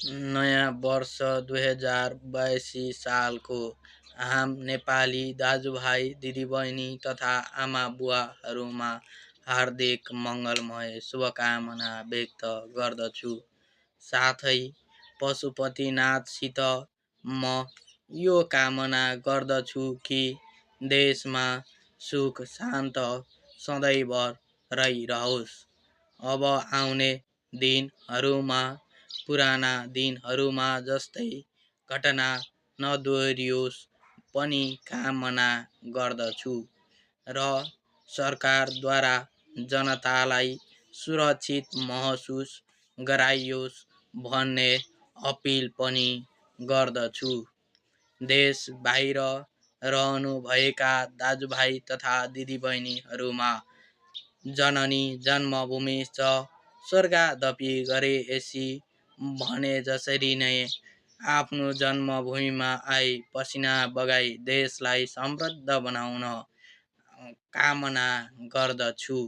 नयाँ वर्ष 2082 सालको हाम नेपाली दाजुभाइ दिदीबहिनी तथा आमा बुवाहरूमा हार्दिक मङ्गलमय शुभकामना व्यक्त गर्दछु। साथै पशुपतिनाथसित म यो कामना गर्दछु कि देशमा सुख शान्त सदैव रहिरहोस्। अब आउने दिनहरूमा पुराना दिनहरूमा जस्तै घटना नदोहोरियोस् पनि कामना गर्दछु र सरकारद्वारा जनतालाई सुरक्षित महसुस गराइयोस् भन्ने अपिल पनि गर्दछु। देश बाहिर रहनुभएका दाजुभाइ तथा दिदीबहिनीहरूमा जननी जन्मभूमि च स्वर्गदपि गरेपछि भने जसरी नै आफ्नो जन्मभूमिमा आई पसिना बगाई देशलाई समृद्ध बनाउन कामना गर्दछु।